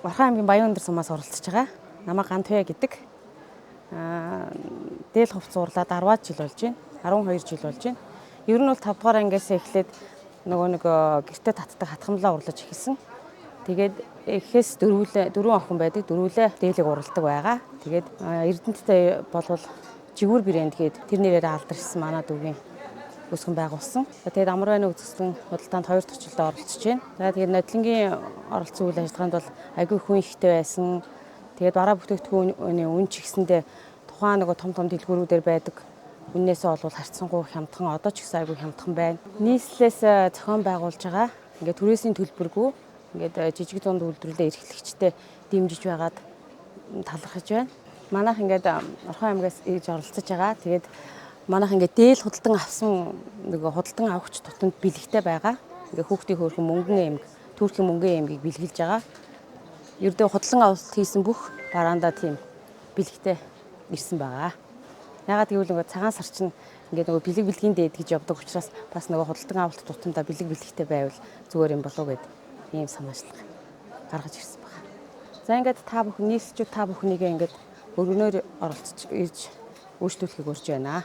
Орхон аймгийн Баян өндөр сумаас оролцож байгаа. Намайг Гантуя гэдэг. Дээл хувц уурлаад 10 жил болж байна. 12 жил болж байна. Ер нь бол 5 дугаар ангиас эхлээд нөгөө нэг гэрте татдаг хатхамлаа урлаж эхэлсэн. Тэгээд эхээс дөрвөлээ дөрвөн охин байдаг. Дөрвөлээ дээлийг уралдаг байгаа. Тэгээд Эрдэнэттэй болвол жигүүр брэнд гээд тэр нэрээр алдаршсан манай дүүгийн үүсгэн байгуулсан. Тэгээд Амар байна үзэсгэлэн худалдаанд хоёр дахь жилдээ оролцож байна. За тэгээд нодлонгийн оролцсон үйл ажиллагаанд бол айгүй хүн ихтэй байсан. Тэгээд бараа бүтээгдэхүүний үн ч гэсэндээ тухайн нөгөө том том дэлгүүрүүдээр байдаг үннээсээ олвол харьцангуй хямдхан, одоо ч гэсэн айгүй хямдхан байна. Нийслэлээс зохион байгуулж байгаа. Ингээд түрээсийн төлбөргүй ингээд жижиг дунд үйлдвэрлэлээ эрхлэгчтэй дэмжиж байгаад талархаж байна. Манайх ингээд Орхон аймгаас ирж оролцож байгаа. Тэгээд манайх ингээд дээл худалдан авсан нөгөө худалдан авахч тутамд бэлэгтэй байгаа. Ингээд хүүхдийн хөөрхөн мөнгөн эмэг, Турхийн мөнгөн эмгийг бэлгэлж байгаа. Ердөө худалдан авалт хийсэн бүх бараандаа тийм бэлэгтэй ирсэн байгаа. Ягаад гэвэл нөгөө цагаан сар чинь ингээд нөгөө бэлэг бэлгийн дээд гэж явдаг учраас бас нөгөө худалдан авалт тутамдаа бэлэг бэлэгтэй байвал зүгээр юм болов уу гэд ийм санаачлага гаргаж ирсэн байна. За ингээд та бүхэн нийслэлчүүд та бүхнийгээ ингээд өргөнөөр оролцож ирж үйлчлүүлэхийг урьж байна.